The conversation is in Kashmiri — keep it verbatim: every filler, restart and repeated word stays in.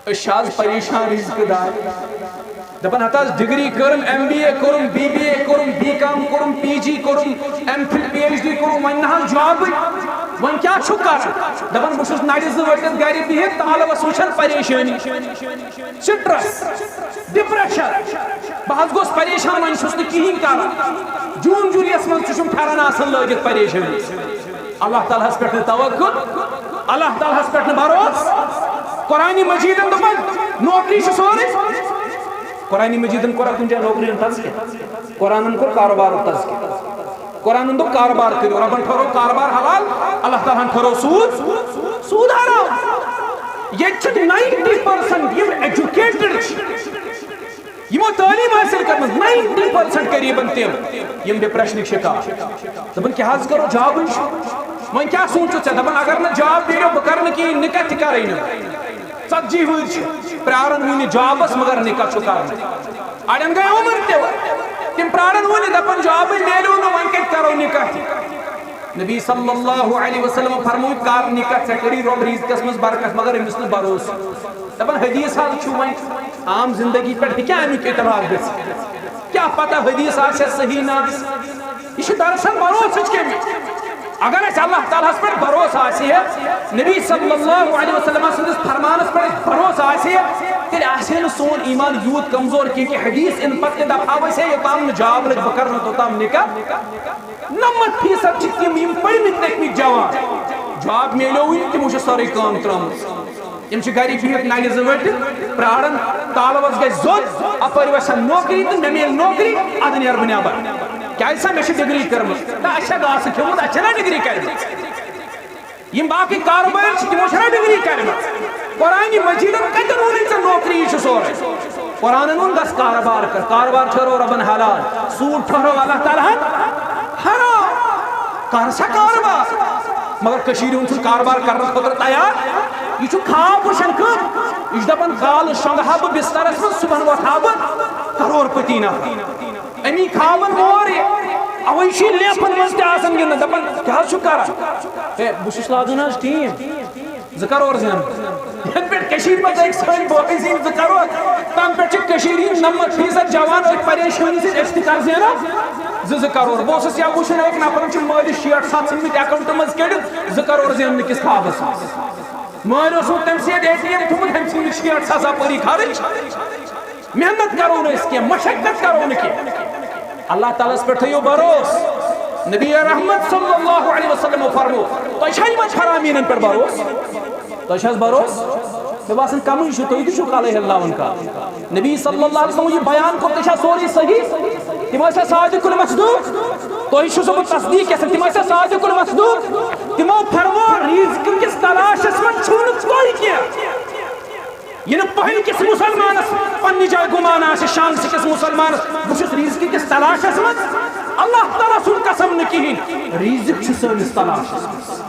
أسۍ چھِ آز پریشان رزقہٕ دار۔ دَپان ہَتہٕ حظ ڈگری کٔرٕم، ایم بی اے کوٚرُم، بی بی اے کوٚرُم، بی کام کوٚرُم، پی جی کوٚرُم، M phil, P H D کوٚرُم، وۄنۍ نہ حظ جابٕے، وۄنۍ کیٛاہ چھُ کرُن؟ دَپان بہٕ چھُس نَرِ زٕ ؤٹِتھ گرِ بِہِتھ، تالوَس وٕچھان پریشٲنی، سٹرس، ڈپریشن۔ بہٕ حظ گوٚوُس پریشان، وۄنۍ چھُس نہٕ کِہیٖنۍ کران۔ جوٗن جُلیَس منٛز تہِ چھُم پھٮ۪رن آسان لٲگِتھ پریشٲنی۔ اللہ تعالیٰ ہَس پٮ۪ٹھ نہٕ توکل، اللہ تعالیٰ ہَس پٮ۪ٹھ نہٕ بھروسہٕ۔ قرآن مجیدن دوٚپُن، نوکری چھِ سورُے۔ قرآن مجیدن کوٚر کُنہِ جایہِ نوکری ہُنٛد تذکرٕ؟ قرآنن کوٚر کاروبارُک تذکرٕ۔ قرآنن دوٚپ کاروبار کٔرِو، رۄبن ٹھٔہرو کاروبار حلال، اللہ تعالیٰ ہن ٹھٔہرو سوٗد، سوٗد حرام۔ ییٚتہِ چھِ ناینٹی پٔرسنٹ یِم ایجوکیٹڈ چھِ، یِمو تعلیٖم حٲصِل کٔرمٕژ، ناینٹی پٔرسنٹ قریباً تِم، یِم ڈپریشنٕکۍ شکار۔ دَپان کیٛاہ حظ کرو، جابٕے چھُ۔ وۄنۍ کیٛاہ سوٗنٛچُتھ ژےٚ؟ دَپان اگر نہٕ جاب میلیو، بہٕ کرٕ نہٕ کِہیٖنۍ، نِکاح تہِ کرٕے نہٕ۔ ژتجی وُہٕرۍ چھِ پرٛاران وُنہِ جابس، مگر نِکاح چھُ کرنٕے۔ اَڑٮ۪ن گٔے عمر تہِ، تِم پرٛاران وُنہِ، دَپان جابٕے میلیو نہٕ، وۄنۍ کَتہِ کرو نِکاح تہِ؟ نبی صلی اللہ علیہ وسلم فرموو، کر نِکاح، ژےٚ کٔری رۄب رزقس منٛز برکت، مگر أمِس نہٕ بھروسہٕ۔ دَپان حدیث حظ چھُ، وۄنۍ عام زندگی پٮ۪ٹھ ہیٚکیٛاہ اَمیُک اطلاق گٔژھِتھ؟ کیٛاہ پتہ حدیث آسہِ صحیح نہ آسہِ؟ یہِ چھُ دراصل بھروسٕچ کٔمی۔ اگر اَسہِ اللہ تعالیٰ ہَس پٮ۪ٹھ بھروسہٕ آسہِ ہے، نبی صلی اللہ علیہ وسلم سٕنٛدِس فرمانَس پٮ۪ٹھ اَسہِ بھروسہٕ آسہِ ہے، تیٚلہِ آسہِ ہے نہٕ سون ایمان یوٗت کمزور کینٛہہ کہِ حدیث اَمہِ پتہٕ تہِ دَپہاو أسۍ ہے، یوٚتام نہٕ جاب لَگہِ، بہٕ کَرٕ نہٕ توٚتام نِکاح۔ نَمَتھ فیٖصد چھِ تِم یِم پٔرمٕتۍ لیکھمٕتۍ جوان، جاب میلیووٕے نہٕ، تِمو چھِ سٲرٕے کٲم ترٲومٕژ۔ یِم چھِ گرِ بِہِتھ نَرِ زٕ ؤٹِتھ پرٛاران، تالوَس گژھِ زوٚد، اَپٲرۍ وَسن نوکری تہٕ مےٚ میلہِ نوکری، اَدٕ نیرٕ بہٕ نٮ۪بر۔ کیٛازِ سا مےٚ چھِ ڈگری کٔرمٕژ۔ نہ، اَسہِ چھا گاسہٕ کھیوٚمُت، اَسہِ چھَنہ ڈگری کٔرمٕژ؟ یِم باقٕے کارٕبٲرۍ چھِ، تِمو چھَنہ ڈگری کٔرمٕژ؟ قرآنِ مجیٖدَن کَتٮ۪ن ووٚنُے ژےٚ نوکری یی چھُ سورُے؟ قرآنَن ووٚن گژھ کارٕبار کر، کارٕبار ٹھٔہرو رۄبَن حلال، سوٗد ٹھٔہرو اللہ تعالیٰ ہَن حرام۔ کر سا کارٕبار، مگر کٔشیٖرِ ہُنٛد چھُنہٕ کارٕبار کرنہٕ خٲطرٕ تیار۔ یہِ چھُ خواب وٕچھان کٲم، یہِ چھُ دَپان کالہٕ شۄنٛگہٕ ہا بہٕ بِستَرَس منٛز، صُبحَن وۄتھٕ ہا بہٕ کرور پٔتی نفر۔ اَمی خوابَن مور یہِ، اَوَے چھُ یہِ لیفَن منٛز تہِ آسان گِنٛدان، دَپان کیٛاہ حظ چھُ کران؟ ہے، بہٕ چھُس لاگان حظ ٹیٖم۔ زٕ کرور زینہٕ۔ یَنہٕ پٮ۪ٹھ کٔشیٖرِ منٛز أکۍ سٲنۍ بٲے زیٖنۍ زٕ کرور، تَنہٕ پٮ۪ٹھ چھِ کٔشیٖرِ ہِنٛدۍ نَمَتھ فیٖصد جوان أتھۍ پریشٲنی سۭتۍ، أسۍ تہِ کر زینو زٕ زٕ کرور۔ بہٕ اوسُس یا وٕچھان أکۍ نفرَن چھِ مٲلِس شیٹھ ساس ژھٕنمٕتۍ اکاؤنٹ منٛز کٔڑِتھ زٕ کرور زیننہٕ کِس خوابَس منٛز۔ مٲلۍ اوسمُت تٔمۍ سٕے اے ٹی ایم تھوٚمُت، تٔمۍ ژھٕنمٕتۍ شیٹھ ساس اَپٲری خرٕچ۔ محنت کرو نہٕ أسۍ کینٛہہ، مشقت کرو نہٕ کینٛہہ۔ اللہ تعالیٰ ہَس پٮ۪ٹھ تھٲیِو بھروسہٕ۔ نبی رحمت صلی اللہ علیہ وسلم فرمو، تۄہہِ چھا یِمن فرامینن پٮ۪ٹھ بھروسہٕ؟ تۄہہِ چھا حظ بھروسہٕ؟ مےٚ باسان کمٕے چھُ، تُہۍ تہِ چھِو کلہٕ ہِلاوان کانٛہہ۔ نبی صلی اللہ علیہ وسلم یہِ بیان کوٚر، تہِ چھا سورُے صحیح؟ تِم ٲسۍ صادق المصدوق۔ تۄہہِ چھُ سُہ بہٕ تصدیٖق یژھان، تِم ٲسۍ صادق المصدوق۔ تِمو فرمو، رزق کِس تلاشس منٛز چھُو نہٕ تُہۍ کینٛہہ۔ یہِ نہٕ پہلہِ کِس مُسلمانس پننہِ جایہِ گُمان آسہِ، شانٛگسہٕ کِس مُسلمانس، بہٕ چھُس رزقہٕ کِس تلاشس منٛز۔ اللہ تعالیٰ سُنٛد قسم نہٕ کِہیٖنۍ، رزق چھُ سٲنِس تلاشس منٛز۔